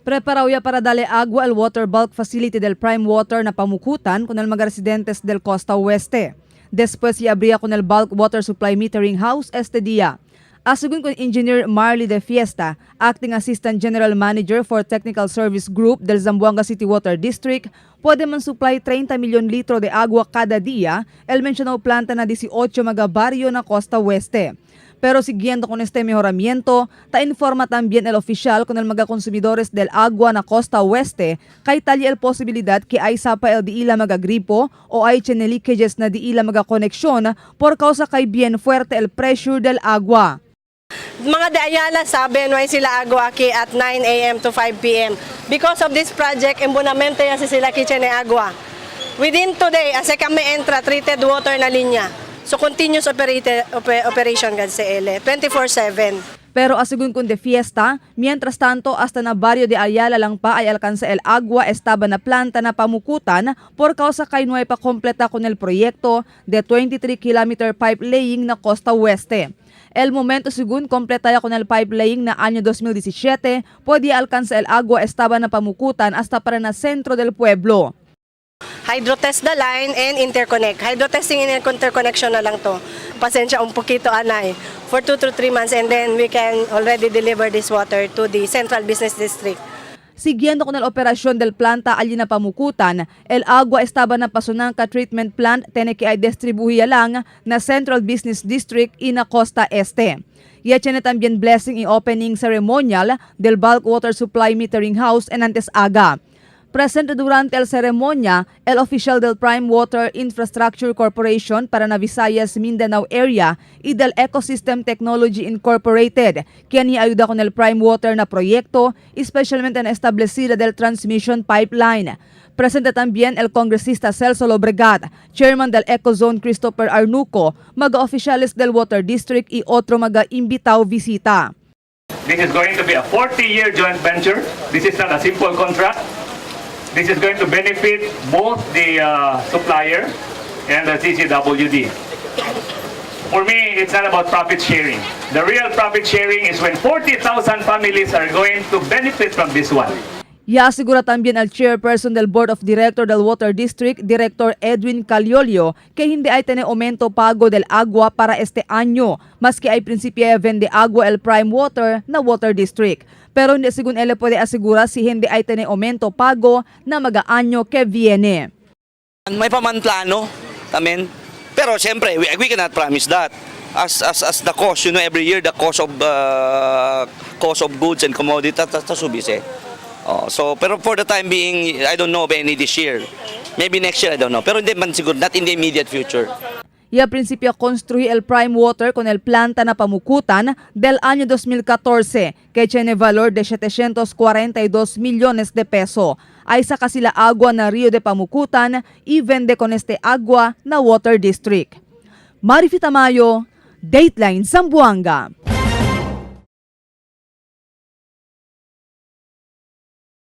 Preparado ya para darle agua el water bulk facility del Prime Water na Pamukutan con el mga residentes del Costa Oeste. Después y abría con el bulk water supply metering house este día. Asegun con Engineer Marley de Fiesta, Acting Assistant General Manager for Technical Service Group del Zamboanga City Water District, puede man supply 30 milyon litro de agua cada día el mencionado planta na 18 mga barrio na Costa Oeste. Pero siguiendo con este mejoramiento, ta informa también el oficial con el mga consumidores del agua na Costa Oeste kay tali el posibilidad que ay sapa el di ila magagripo o ay chene leakages na di ila magakoneksyon por causa kay bien fuerte el pressure del agua. Mga de Ayala sabi, no ay sila agua aki at 9 a.m. to 5 p.m. Because of this project, embonamente ya si sila kitchen agua. Within today, ase kami entra treated water na linya. So continuous operation gad sa ele, 24/7. Pero asegun con de Fiesta, mientras tanto hasta na barrio de Ayala lang pa ay alcanza el agua estaba na planta na Pamukutan por causa kay no ay pa completa con el proyecto de 23 kilometer pipe laying na Costa Oeste. El momento según completa ya con el pipe laying na año 2017, pwede alcanza el agua estaba na Pamukutan hasta para na centro del pueblo. Hydrotest the line and interconnect. Hydrotesting and interconnection na lang to. Pasensya un poquito anay. For 2 to 3 months and then we can already deliver this water to the Central Business District. Siguiendo con la operación del planta allí na Pamukutan, el agua estaba na Pasonanca Treatment Plant tiene que ay distribuya lang na Central Business District y na Costa Este. Y tiene también blessing y opening ceremonial del Bulk Water Supply Metering House en antes aga. Presente durante el ceremonia, el oficial del Prime Water Infrastructure Corporation para na Visayas Mindanao Area y del Ecosystem Technology Incorporated, quien ayuda con el Prime Water na proyecto, especialmente en establecida del transmission pipeline. Presente también el congresista Celso Lobregat, chairman del Ecozone Christopher Arnuco, mga oficiales del Water District y otro mga invitado visita. This is going to be a 40-year joint venture. This is not a simple contract. This is going to benefit both the supplier and the CCWD. For me, it's not about profit sharing. The real profit sharing is when 40,000 families are going to benefit from this one. Ya asegura también al chairperson del Board of Director del Water District, Director Edwin Caliolio, que hindi ay tiene aumento pago del agua para este año, maski ay prinsipio vende agua el Prime Water na Water District. Pero hindi según él puede asegurar si hindi ay tiene aumento pago na maga-año que viene. May paman plano tamen. Pero siyempre, we cannot promise that. As the cost, every year the cost of goods and commodity ta subis eh. Oh, so pero for the time being, I don't know of any this year. Maybe next year, I don't know. Pero hindi man siguro, not in the immediate future. Y a principio construir el Prime Water con el planta na Pamukutan del año 2014 que tiene valor de 742 millones de peso. Ay saca sila agua na Rio de Pamukutan y vende con este agua na Water District. Marifi Tamayo, Dateline Zamboanga.